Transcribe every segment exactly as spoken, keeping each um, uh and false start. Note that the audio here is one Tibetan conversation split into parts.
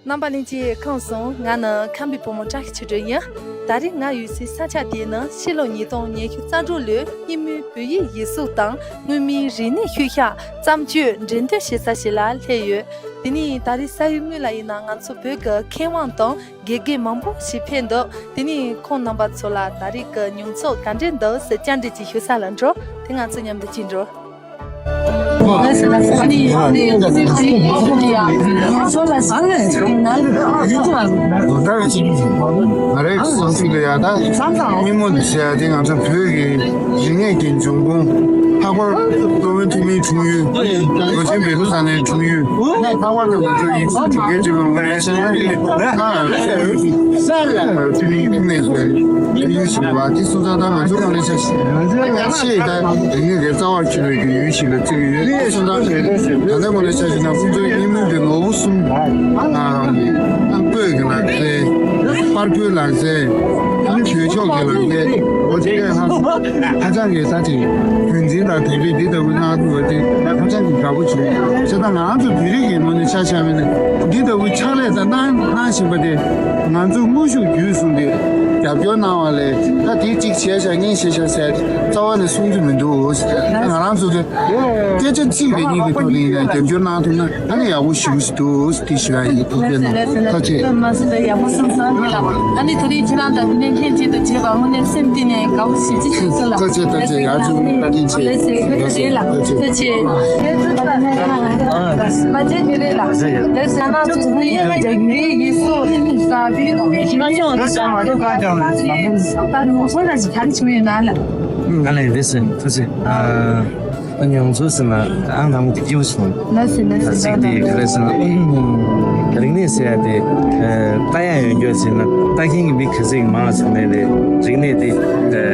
རྣམ་པ་ལྷན་རྒྱས་ཁམས་བཟང་། ང་ནི་ཁམས་པའི་བུ་མོ་བཀྲ་ཤིས་ཆོས་སྒྲོན་ཡིན། ད་རེས་ང་ཡོད་སའི་ས་ཆ་དེ་ནི་ཕྱི་ལོ་ཉིས་སྟོང་ཉི་ཤུ་རྩ་དྲུག་ལོའི་སྔོན་མའི་བོད་ཡིག་ཡིག་གཟུགས་དང་སྔོན་མའི་རིག་གནས་ཤུལ་བཞག་བརྩམས་ཆོས་འགྲེམས་སྟོན་བྱེད་ས་ཞིག་ལ་སླེབས་ཡོད། དེ་ནས་ད་རེས་ས་ཡུལ་དངོས་ལ་ཡིན་ན་ང་ཚོ་བོད་ཀྱི་མཁས་དབང་དང་། དགེ་རྒན་མང་པོ་ཞིག་ཕེབས་འདུག་དེ་ནས་ཁོང་རྣམ་པ་ཚོ་ལ་ད་རེས་ཀྱི་མྱོང་ཚོར་ག་འདྲས་འདུག་ཟེར་བཅར་འདྲི་ཅིག་ཞུ་ས་ལ་འགྲོ། དེ་ང་ཚོ་མཉམ་དུ་ཅིག་འགྲོ། ང་རའི་བསམ་ཚུལ་ལ་ཡང་ད་སྙེ་མོ་འདི་ཟེར་ཡ་དེ་ང་ཚོ་བོད་ཀྱི་རིག་གནས་ཀྱི་འབྱུང་ཁུངས། ལྷག་པར་སློབ་དཔོན་ཐུན་མིན་འཁྲུངས་ཡུལ། ལོ་ཆེན་བེ་ལུ་ས་ནའི་འཁྲུངས་ཡུལ། ལྷག་པར་དུ་ང་ཚོ་ཡིག་གཟུགས་དྲུག་གི་སྤྱི་ལོ་ངོས་ནས་བཤད་ན། ཐུན་མིན་ཐུན་མིན་ཟེར་ཡུལ་ཞིག་རེད་བ། དེ་སོང་ཙང་ད་ང་ཚོ་ངོས་ནས་ཆ་བཞག་ན་ཆེས་ད་རིག་གནས་རྩ་བར་གྱུར་པའི་ཡུལ་ཞིག་ལ་བརྩི་གི་ཡོད། དེ་སོང་ཙང་ད་ལྟ་ངོས་ནས་ཆ་བཞག་ན་ཁོང་ཚོའི་སྙེ་མོ་གི་ལོ་ངོ་གསུམ་ཨ་སྤོས་ཀྱི་ལག་རྩལ། པར་བརྐོའི་ལག་རྩལ། ཨ་ནི་བོད་ཤོག་གི་ལག་རྩལ། འོ་དེ་གས་ཧ་ཧ་ཅང་གི་ད་དེ་རྒྱུན་འཛིན་དང་དེ་འདྲའི་འདི་ལྟ་བུ་གནང་ཐུབ་པ་དེ་ཧ་ཅང་གི་དགའ་པོ་བྱུང་། བྱས་ཙང་ང་ཚོ་བོད་རིགས་ཀྱི་ངོས་ནས་ཆ་བཞག་པ་ཡིན་ན་འདི་ལྟ་བུ་ཕྱག་ལས་དང་གནང་གནང་བཞིན་པ་དེ་ང་ཚོ་དངོས་ཤུགས་བརྒྱུད་གསུམ་གྱིས་རྒྱབ་སྐྱོར་གནང་བ་ལས་ད་དེ་གཅིག་བྱས་ཤག་གཉིས་བྱས་ཤག་ཟེར་རྩ་བ་ནས་གསུང་རྒྱུ་མི་འདུག་ང་རང་ཚོ་གི་སྐད་ཆ་གཅིག་རེ་གཉིས་ཀྱི་ཐོག་ནས་ཡིན་ན་རྒྱབ་སྐྱོར་གནང་ཐུབ་ན། ཨ་ནི་ཡག་པོ་ཞེ་པོ་ཞིག་འདུག་དེ་ཞུ་ཡ་ཡིན། ཐུགས་རྗེ་གནང་། ཐུགས་རྗེ་ཆེ། མ་སུ་ལ་ཡག་པོ་གསུངས་སོང་ལ། ཨ་ནི་ད་རེས་ཁྱེད་རང་དང་དེ་ནས་ལྷན་ཅིག་ཏུ་བྱས་པ་དངོས་གནས་སེམས་གཏིང་ནས་དགའ་པོ་ཞེ་པོ་ཅིག་ཞིག་སོང་ལ། ཐུགས་རྗེ་ཆེ། ཐུགས་རྗེ་ཆེ། ཡག་བྱུང་། བཀའ་དྲིན་ཆེ། ལགས་སེ། ཐུགས་རྗེ་ཆེ་ལགས། ཐུགས་རྗེ་ཆེ། མ་བྱེད་དེ་རེད་ལགས། ལགས་སེ། ང་ཚོ་ཚོ་ཡིན་ན་རྒྱ་གི་ཡིག་གཟུགས་ས་བི་ད་ནུ་ཚོ་ལ་ཞིག་ག་རེ་བྱུང་ཡོད་ན་ལ། ང་ལ་ཡིན་རེད་ཟེར། ཐུགས་རྗེ་ཆེ། ཨ། མྱོང་ཚོར་ཟེར་ན་ཨང་དང་པོ་དེ་སྐྱིད་པོ་བྱུང་། ལགས་སེ་ལགས་སེ། ཚིག་དེ་ག་རེ་ཟེར་ན། རིག་གནས་ཟེར་ཡ་དེ་ལྟ་ཡ་ཡོད་རྒྱུ་ཟེར་ན་ལྟ་མཁན་གྱི་མི་ག་ཚད་མང་བ་བྱུང་ནའི་རེད། རིག་གནས་དེ་དར་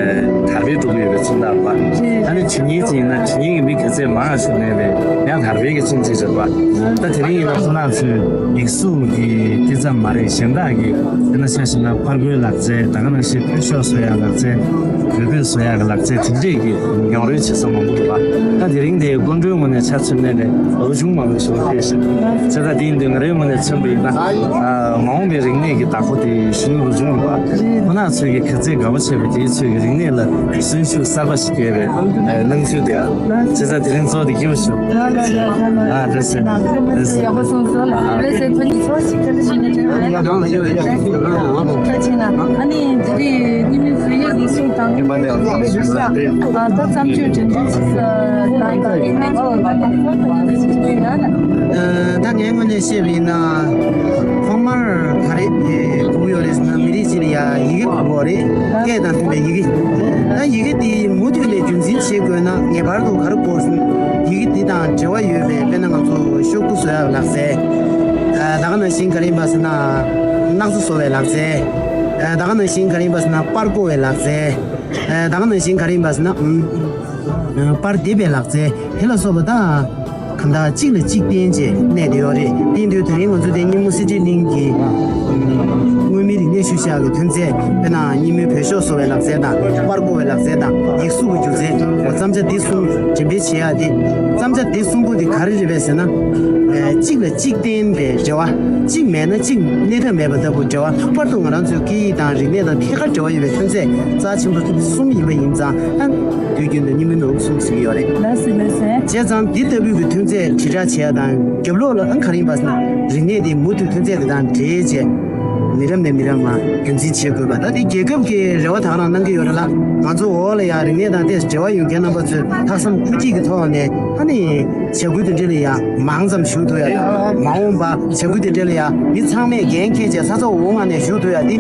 སྤེལ་འགྲོ་གི་ཡོད་པའི་མཚོན་རྟགས་རེད་པ། ཨ་ནི་བྱེད་མཁན་ཟེར་ན་བྱེད་མཁན་གྱི་མི་ག་ཚད་མང་བ་བྱུང་ནའི་རེད། ཡང་དར་སྤེལ་གྱི་མཚོན་ཚིག་རེད་པ། ད་དེ་རིང་ཡིན་ན་ཁོ་ན་ཚོས་ཡིག་གཟུགས་ཀྱི་དེ་ཙམ་མ་རེད། གཞན་དག་གི་དཔེར་ན་ཆ་བཞག་ན་ཕར་རྒོལ་ལག་རྩལ། ད་ག་ནང་བཞིན་ཕུ་ཤོག་བཟོ་ཡ་ལག་རྩལ། བོད་བོད་བཟོ་ཡག་གི་ལག་རྩལ་དེ་འདྲས་ཀྱི་མྱོང་རོལ་བྱེད་ས་མང་པོ་འདུག་པ། ད་དེ་རིང་འདིའི་སྐུ་མགྲོན་ངོས་ནས་ཆ་མཚོན་ནའི་རེད། རོགས་ཆུང་མང་པོ་ཞིག་ཕེབས་ཤིང་། བྱས་ཙང་དེ་ཡིན་དུས་ང་རའི་ངོས་ནས་མཚོན་པ་ཡིན་ན། ཨ། མ་འོངས་པའི་རིག་གནས་ཀྱི་བདག་པོ་དེ་གཞོན་ནུ་རོགས་ཆུང་ཡིན་པ། ཁོ་ན་ཚོས་ཀྱི་ག་ཚད་དགའ་པོ་བྱས་པ་དེའི་ཚོས་ཀྱི་རིག་གནས་ལ་གསོན་ཤུགས་གསར་པ་ཞིག་སྐྱེས་པའི་སྣང་ཚུལ་དེ། བྱས་ཙང་དེ་རིང་ཚོགས་འདུ་སྐྱིད་པོ་བྱུང་། ཨ། ལགས་སེ། ལགས་སེ། ཡག་པོ་གསུངས་སོང་། ལགས་སེ། ཐུགས་རྗེ་ཆེ། ཨ་ནི་དེ་རིང་སྙིང་མི་བཟོ་ཡས་ཀྱི་ཤུགས་དང་། ཨ། ད་བརྩམས་ཆོས་འགྲེམས་སྟོན་ཞིག་ད་ད་ཡིན་ན་ཅི་ཞིག་ཡོད་ན། ཨ། ད་ངའི་ངོས་ནས་བཤད་པ་ཡིན་ན། ཐོག་མར་ག་རེ་དགོས་ཡོད་རེད་ཟེར་ན་མི་རིགས་གཅིག་ལ་ཡ་ཡི་གེ་དགོས་རེད། སྐད་དང་མཐུན་པའི་ཡི་གེ། ད་ཡི་གེ་དེ་མུ་མཐུད་ནས་རྒྱུན་འཛིན་བྱེད་དགོས་ན་ངེས་པར་དུ་ག་རེ་དགོས་ཟེར་ན། ཡི་གེ་འདི་དང་འབྲེལ་བ་ཡོད་པའི་དཔེར་ན་ང་ཚོ་ཤོག་བུ་བཟོ་ཡག་ལག་རྩལ། ཨ། ད་ག་ནང་བཞིན་ག་རེ་ཡིན་པ་ཟེར་ན། སྣག་ཚ་བཟོ་བའི་ལག་རྩལ། ཨ། ད་ག་ནང་བཞིན་ག་རེ་ཡིན་པ་ཟེར་ན་པར་བརྐོ་བའི་ལག་རྩལ། ཨ། ད་ག་ནང་བཞིན་ག་རེ་ཡིན་པ་ཟེར་ན། ཨུམ། པར་འདེབས་པའི་ལག་རྩལ་དེ་ལ་སོགས་པ་དང་། གང་ལྟར་གཅིག་ལ་གཅིག་བརྟེན་བྱས་གནས་བསྡད་ཡོད་རེད། དེ་ཡིན་དུས་དེ་རིང་ང་ཚོ་དེ་སྙེ་མོ་གསེར་ཁྲིའི་གླིང་གི་མངོན་མིན་རིག་གནས་ཤུལ་བཞག་གི་ཐོན་རྫས། དཔེར་ན་སྙེ་མོའི་བོད་ཤོག་བཟོ་བའི་ལག་རྩལ་དང་། པར་བརྐོ་བའི་ལག་རྩལ་དང་། ཡིག་གཟུགས་ཀྱི་སྒྱུ་རྩལ། བརྩམས་བྱ་འདི་གསུམ་འགྲེམས་སྤེལ་བྱེད་ཡག་དེ། བརྩམས་བྱ་འདི་གསུམ་པོ་དེ་ག་རེ་རེད་པས་ཟེར་ན། གཅིག་ལ་གཅིག་བརྟེན་པའི་འབྲེལ་བ། གཅིག་མེད་ན་གཅིག་གནས་ཐབས་མེད་པ་ལྟ་བུ་འབྲེལ་བ། ལྷག་པར་དུ་ང་རང་ཚོའི་སྐད་ཡིག་དང་རིག་གནས་དང་ཐད་ཀར་འབྲེལ་བ་ཡོད་པའི་ཐོན་རྫས་རྩ་ཆེན་པོ་གསུམ་ཡིན་པ་ཡིན་ཙང་། ཨ། དུས་རྒྱུན་དུ་སྙེ་མོའི་ནོར་བུ་གསུམ་ཟེར་གྱི་ཡོད་རེད། ལགས་སེ་ལགས་སེ། བྱས་ཙང་འདི་ལྟ་བུའི་གི་ཐོན་རྫས་དྲིལ་བསྒྲགས་བྱེད་ཡག་དང་རྒྱབ་ལོགས་ལ་ཨང་ག་རེ་ཡིན་པ་ཟེར་ན། རིག་གནས་དེ་མུ་མཐུད་ཐོན་རྫས་དེ་དང་འབྲེལ་བྱས། མི་རབས་ནས་མི་རབས་ལ་རྒྱུན་འཛིན་བྱེད་དགོས་པ། ད་དེ་རྒྱལ་ཁབ་ཀྱི་རེ་བ་ད་ག་རང་གནང་གི་ཡོད་རེད་ལ། ང་ཚོ་འོག་ལ་ཡང་རིག་གནས་དང་དེ་འབྲེལ་བ་ཡོད་མཁན་རྣམ་པ་ཚོས་ལྷག་བསམ་དགུ་སྐྱེད་ཀྱི་ཐོག་ནས་ཨ་ནི་བྱ་འགུལ་དེ་འདྲ་ལ་ཡང་མང་ཙམ་ཞུགས་ཐུབ་ཡ་དང་། མ་འོངས་པ་བྱ་འགུལ་དེ་འདྲ་ལ་ཡང་མི་ཚང་མས་འགན་འཁྱེར་བྱས་ས་ཚ་འོག་ངང་ནས་ཞུགས་ཐུབ་ཡ་དེ།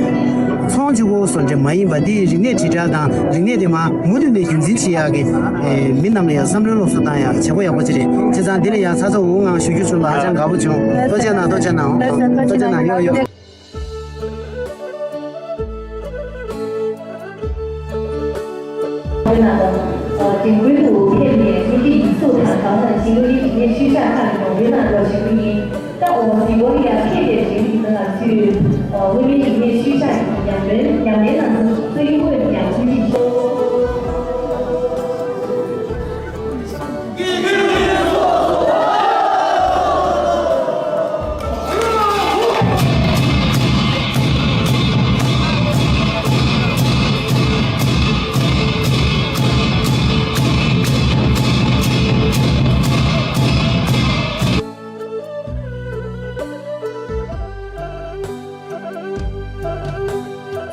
ཚོང་གཅིག་པོ་བཟོ་འདྲ་མ་ཡིན་པ་དེ་རིག་གནས་དྲིལ་བསྒྲགས་དང་རིག་གནས་དེ་མ་མུ་མཐུད་ནས་རྒྱུན་འཛིན་བྱེད་ཡག་གི། ཨེ། མི་རྣམས་ལ་ཡང་བསམ་བློའི་སློབ་གསོ་བཏང་ཡག་བྱེད་སྒོ་ཡག་པོ་ཅིག་རེད། བྱས་ཙང་འདི་ལ་ཡང་ས་ཚ་འོག་ངང་ཞུགས་རྒྱུ་བྱུང་བ་ཧ་ཅང་དགའ་པོ་བྱུང་། ཐུགས་རྗེ་གནང་། ཐུགས་རྗེ་གནང་། ཐུགས་རྗེ་གནང་། ཡོ་ཡོ། ཡིན་ན། རྒན་རྒོན་དུ་ཕེབས་ནས་མི་རིགས་ཡིག་གཟུགས་དང་གང་ཟག་གི་བོད་ཀྱི་རིག་གནས་ཤུལ་བཞག་ཁག་གི་ཡོང་འབབ་ནང་འགྲོ་བཞིན་པ་ཡིན། ད་འོ་ཟི་བོ་ལི་ཡ་ཕེབས་པའི་རིང་ལ་ང་ཚོས་དངོས་མིན་རིག་གནས་ཤུལ་བཞག་གི་ཉམས་ལེན་ཉམས་ལེན་ནང་དུ་ཚོགས་ཡུལ་དངོས་ནས་ཡང་ཐུགས་རྗེ་ཆེ།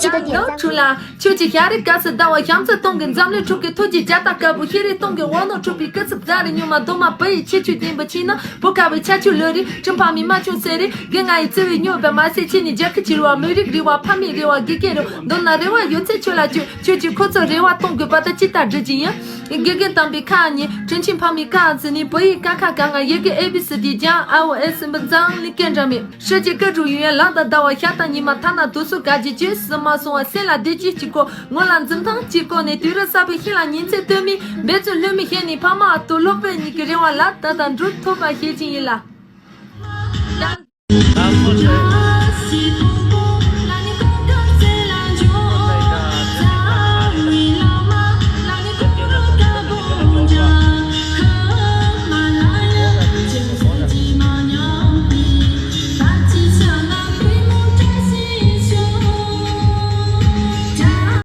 ཅི་ལྟར་ཉེ་ནོར་འཁྲུག་ལ། ཆོས་ཀྱི་ཤ་རི་དཀར་སི་ཟླ་བ་ཤམ་ཚ་སྟོང་གི་འཛམ་གླིང་འཁྲུག་གི་ཐོ་ཅི་རྒྱ་ཏ་དཀར་པོ་ཤེས་རིག་སྟོང་གི་དབང་ནོར་འཁྲུག་པའི་སྐུ་ཚབ་ཟ་རི་ཉུང་མ་རྡོ་མ་བུ་ཡི་ཆེ་ཆུ་ལྡན་པ་ཆེ་ན་བུ་ཁ་བའི་ཆ་ཆུ་ལོ་རི་ཁྲིམས་ཕ་མི་མ་ཆུང་སེ་རི་དགེ་ང་ཡི་བརྩེ་བའི་སྨྱོ་བའི་མ་སེ་ཆེ་ནི་རྒྱ་ཁི་ཆི་རུ་བ་མི་རིགས་རི་བ་ཕ་མི་རི་བ་དགེ་རྒན་རུ་མདོར་ན་རི་བ་ཡོད་ཚད་ཆོས་ལ་ཆོས་ཆོས་ཀྱི་ཁོ་ཚོ་རི་བ་གཏོང་དགོས་པ་དང་ཅི་ལྟར་འགྲུལ་གྱི་ཡིན། དགེ་རྒན་དམ་པའི་ཁ་ཉིན་དྲིན་ཆེན་ཕ་མི་ཁ་ཟི་ནི་བུ་ཡི་ཀ་ཁ་ག་ང་ཡི་གེ་ཨེ་བི་སི་ཌི་ཇང་ཨ་འོ་ཨེ་སི་མི་ཛང་ལི་ཀན་འདྲ་མེད། ཧྲི་ཅི་ཀ་རུ་ཡུན་ཡང་ལང་དང་ཟླ་བ་ཤ་དང་ཉི་མ་ཐ་ན་དུ་སུ་ག་ཇི་ཇི་སི་མ་སོང་བ་སེ་ལ་བདེ་སྐྱིད་ཅི་གོ་ངོ་ལ་འཛིན་ཐང་ཅི་གོ་ནས་དུས་རབས་གསར་པའི་ཤིང་ལ་ཉིན་ཚེ་སྟོན་མི་འབད་བརྩོན་ལྷོད་མི་ཤེས་ནི་ཕ་མ་ཨ་ཏུ་སློབ་དཔོན་གཉིས་ཀྱི་རེ་བ་ལ་ད་ལྟ་འགྲུབ་ཐུབ་པ་ཤེས་ཀྱི་ཡིན་ལ།